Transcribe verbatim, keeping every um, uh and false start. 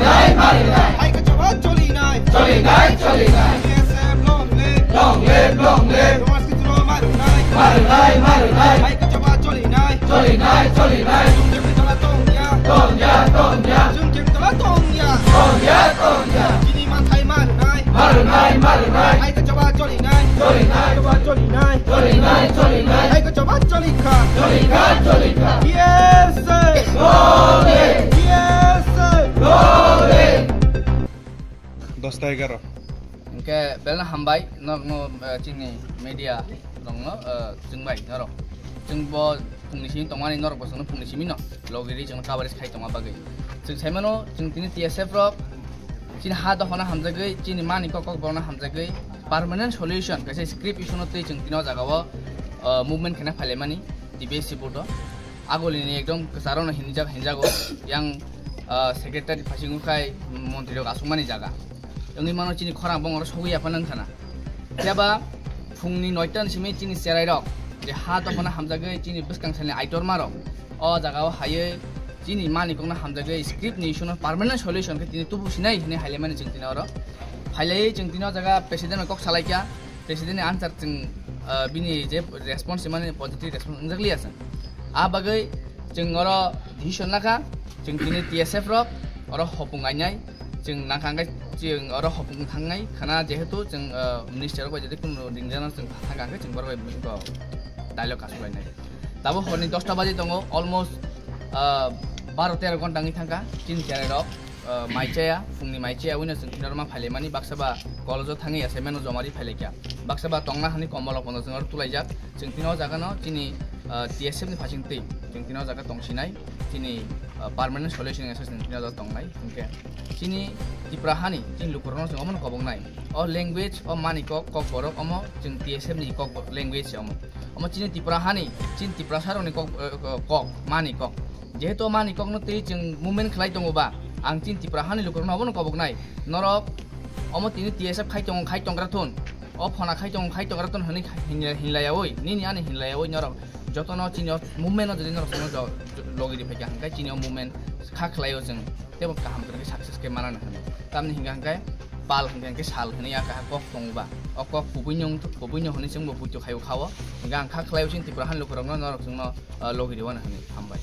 Hai kachaba choli nai. Choli nai, choli nai. T S F long live. Long live, long live. Romas kitro maru nai. Maru nai, maru nai. Hai kachaba choli nai. Choli nai, choli nai. Jung jung tola tong ya. Tong ya, tong ya. Jung jung tola tong ya. Tong ya, tong ya. Chini man thai maru nai. Maru nai, maru nai. Hai kachaba choli nai. Choli nai. Kachaba choli nai. Choli nai, choli nai. Hai kachaba choli kha. Choli kha, choli kha. T S F. Long live. T S F. Long live. Dosta egaroh. Hwnkhe belno hambai, norokno, eh, chini media rokno, eh, chwngbai norok. Chwngbo phungni simi tongmani, norok bo chwngno phungni simi no logiri chwngno coverage khai tongma bagwi. Chwng saimano, chwng tini T S F rok chini ha dophano hamjagwi, chini mani kok kok borokno hamjagwi permanent solution kaisa script issue no twi chwng tini o jaga o, eh, movement khaina phailaimani T B S C board o. Agulini ekdom kwcharo no hinjak, hinjago yang, ah, secretary phasing wngkhai montri rok asukmani jaga. Wngwi mano chini khorang bongoro sogwi ya phano wngkhana. Phiya ba phungni noita ni simi chini cherai rok je ha dophano hamjagwi chini bwskang salni aitor ma rok o jaga o haiwi chini mani kokno hamjagwi script ni issue no permanent solution khe tini tubu sinai hinwi hailaimani chwng tini oro. Phailaiwi chwng tini o jaga president bai kok salaikha. President ni answer chwng, ah, bini je response mani positive response wngjak liya chwng. A bagwi chwng oro decision lakha, chwng tini T S F rok oro hopung ainai, chwng nangkha hwnkhe chwng oro hopung thangnai khana jehetu chwng, ah, minister rok bai jodi kunu ringjana chwng thangkha hwnkhe chwng borok bai dialogue kasuk lainai. Tabo horni dosta baji tongo, almost, ah, baro tero ghonta wngwi thangkha chini cherai rok. Ah, mai chaya, phungni mai chaya wino chwng tini oro ma phailaimani, baksa ba college o thangwi assignment no joma ri phailaikha, baksa ba tongna hani kombol rok bono chwng oro tulaijak. Chwng tini o jaga no chini, ah, T S F ni phasing twi chwng tini o jaga tongsinai, chini, ah, permanent solution wngya se chwng tini o jaga tongnai. Hwnkhe chini Tripura hani chini lukurokno chwng omono koboknai. O language, o mani kok, kok borok omo chwng T S F ni kok bo-, language se omo. Omo chini Tripura hani, chini Tiprasa rokni kok, eh, kok, mani kok. Jehetu o mani kokno twi chwng movement khlai tongo ba, ang chini Tripura hani lukurokno obono koboknai. Norok omo tini T S F khai tongo, khai tongkra thun. O phona khai tongo, khai tongkra thun hwnwi hinlai-, hinlaiyawi, nini ani hinlaiyawi norok jotono chini o movement no jodi norok chwngno jo-, jo-, logi ri phaikha hwnkhe chini o movement kha khlaio chwng. Tebo kaham kwrwngkhe success khe manani hwnwi. Tamni hwnkha hwnkhe pal hwnkha hwnkhe sal hwnwi a kaha kok tongo ba. O kok kubuino wng-, kubuino hwnwi chwngbo puito khaio khao. Hwnkhe ang kha khlaio chini Tripura hani lukurokno norok chwngno, ah, logi ri wano hwnwi. Hambai.